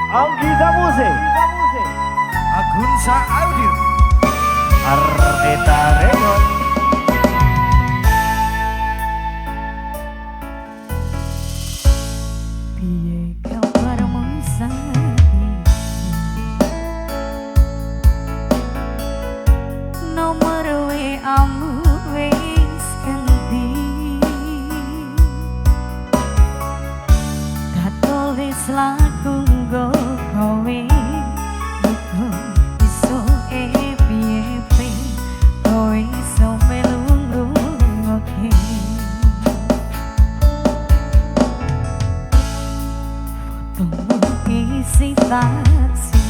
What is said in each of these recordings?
Anggita Musik, Agunsa Audio, Arneta Record. Piye kabarmu saiki? Nomor WA-mu wis ganti. Tak tulis lagu nggo kowe, muga iso piye kowe iso melu ngrungokke. Fotomu isi taksi,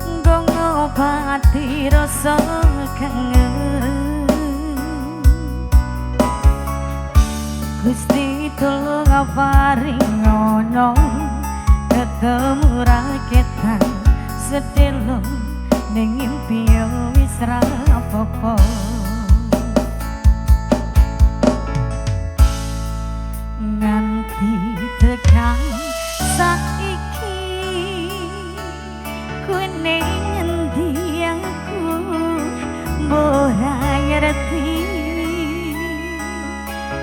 nggo ngobati rasa kangen. Gusti tulung paring ngono, ketemu raketan sedelo ning impi wis ra apa-apa. Nganti tekan saiki kowe ning ngendi aku ora ngerti.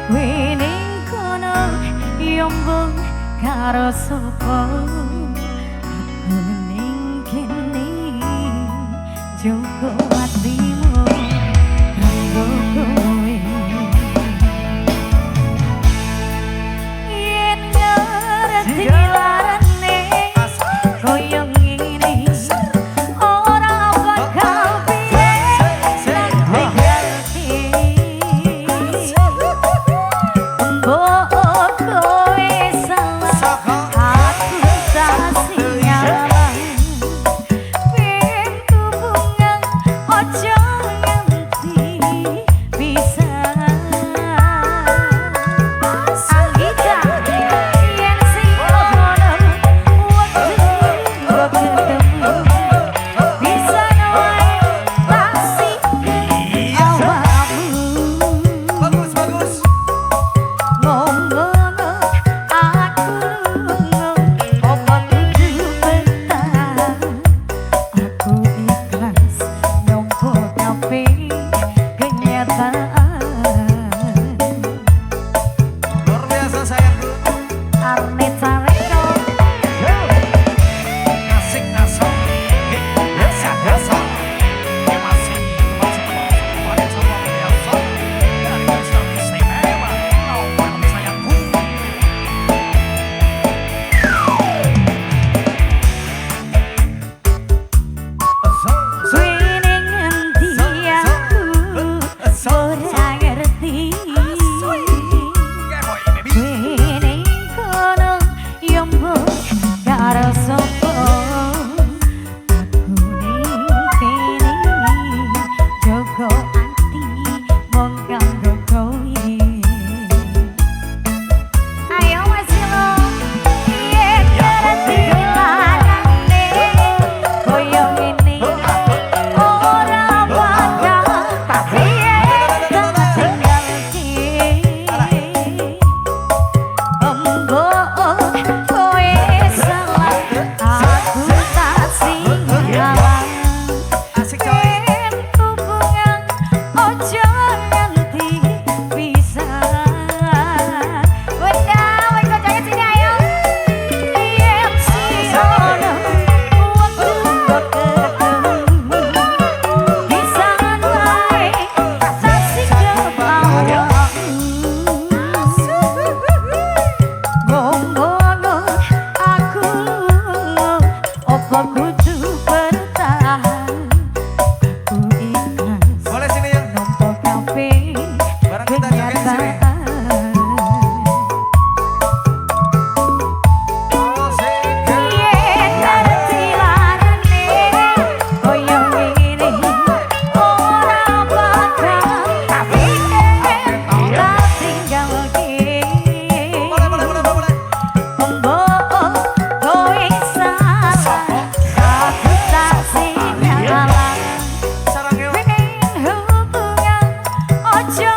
Kowe ning kono yo mbok karo sapa, aku ning kene jogo atimu kanggo kowe. Yen ngerti larane koyo ngene ora bakal piye tak tinggalke. Mbok kowe salah, aku tak sinyalah. Ben hubungan ojo nganti pisah. Anggita yen sing ono wektu nggo ketemu, bisa wae tak sikep awakmu. Bagus, bagus. Ngomong aku lunga, apa kudu bertahan? Aku ikhlas nyompo kabeh kenyataan. Luar biasa sayangku. Arneta Record. Asik asok, asik asok. Masih masih dari garis istimewa. Sayangku. Kowe ning ngendi aku ora ngerti. Kowe ning kono yo mbok karo sapa, aku ning kene jogo ati mung kanggo kowe. Ayo Mas Ilo, yen ngerti larane koyo ngene ora bakal piye tak tinggalke. Mbok kowe salah, aku tak sinyalah. Asik coy. Ben hubungan ojo nganti pisah. Wenda, woi kocoknya sini ayo. Yen si ono wektu nggo ketemu, bisa wae tak sikep awakmu. Ngomong aku lunga, apa kudu bertahan? Aku ikhlas Boleh sini yang nampa kabeh bareng kita joget di sini. kenyataan. Asik. Yen ngerti larane koyo ngene ora bakal piye tak tinggalke. Boleh, boleh, boleh, boleh. Mbok kowe salah, aku tak sinyalah. Sarangnya. Ben hubungan ojo